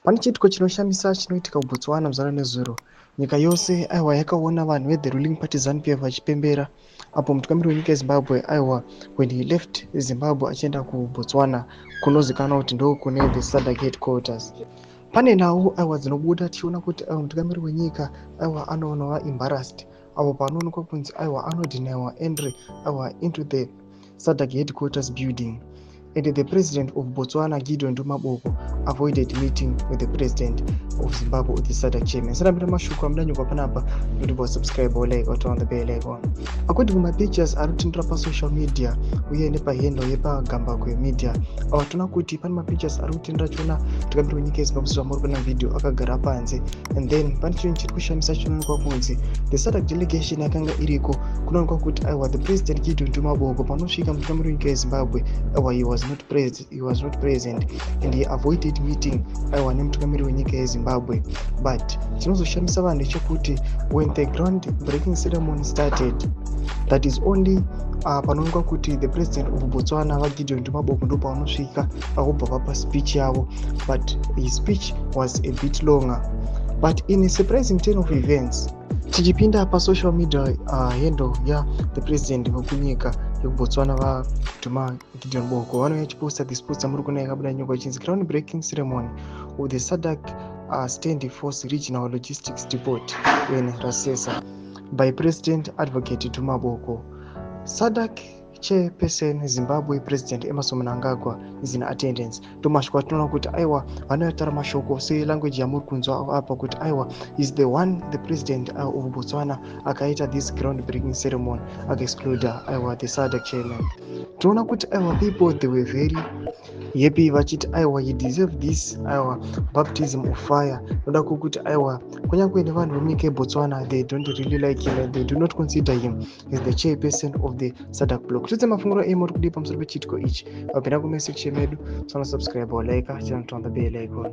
Pane chiitiko chinoshamisa chinoitika kuBotswana muzana nezuro. Nyika yose, aiwa, yakaona vanhu vethe ruling party ZANU-PF vachipembera apo mutungamiri wenyika yeZimbabwe, aiwa, when he left Zimbabwe achienda kuBotswana, kunozikanwa kuti ndokune the SADC headquarters. Pane nhau, aiwa, dzinobuda tichiona kuti, aiwa, mutungamiri wenyika, aiwa, anoonwa embarrassed apo panoonekwa kunzi, aiwa, anodeniwa entry, aiwa, into the SADC headquarters building, and the president of Botswana, Gideon Duma Boko, avoided meeting with the president of Zimbabwe, with the SADC chairman. Sarambira mashoko amudanyurwa panapa kuti subscribe or like or turn on the bell icon. According kumapictures ari kutendera pasocial media uye nepahandle yepaGambakwe Media, ava toona kuti pane mapictures ari kutendera chiona mutungamiri wenyika yeZimbabwe, sezvamuri kuona video, akagara panze. And then pane chinhu chiri kushamisa chinoonekwa kunzi the SADC delegation yakanga iriko. Kunoonekwa kuti, aiwa, the president Gideon Duma Boko, panosvika mutungamiri wenyika yeZimbabwe, aiwa, he was not present and he avoided meeting, aiwa, nemutungamiri wenyika yeZimbabwe. But chinozoshamisa vanhu ndechekuti when the ground breaking ceremony started, that is only panoonekwa kuti the president of Botswana, vaGideon Duma Boko, ndo pavanosvika vakubva vapa speech yavo, but his speech was a bit longer. But in a surprising turn of events, tichipinda pasocial media handle ya the president wekunyika yekuBotswana, vaDuma Gideon Boko, vanouya chiposta this post amuri kuona yakabuda nyoko ichinzi "Ground breaking ceremony of the SADC Stand Force Regional Logistics Depot in Rasesa by President Advocate Duma Boko. SADC Chairperson, Zimbabwe President Emmerson Mnangagwa, is in attendance." Ndo mashoko atinoona kuti, aiwa, vanotaura mashoko selanguage yamuri kunzwa apa kuti, aiwa, is the one, the president of Botswana, akaita this ground breaking ceremony, akaexcluda, aiwa, the SADC chairman. Tinoona kuti, aiwa, people, they were very happy vachiti, aiwa, he deserve this, aiwa, baptism of fire, noda kwokuti, aiwa, kunyange nevanhu vemunyika yeBotswana, they don't really like him and they do not consider him as the chairperson of the SADC bloc. Tidze mafungiro emo uri kudii pamusoro pechiitiko ichi. Vapinda kumesection medu, subscribe or like, channel, turn on the bell icon.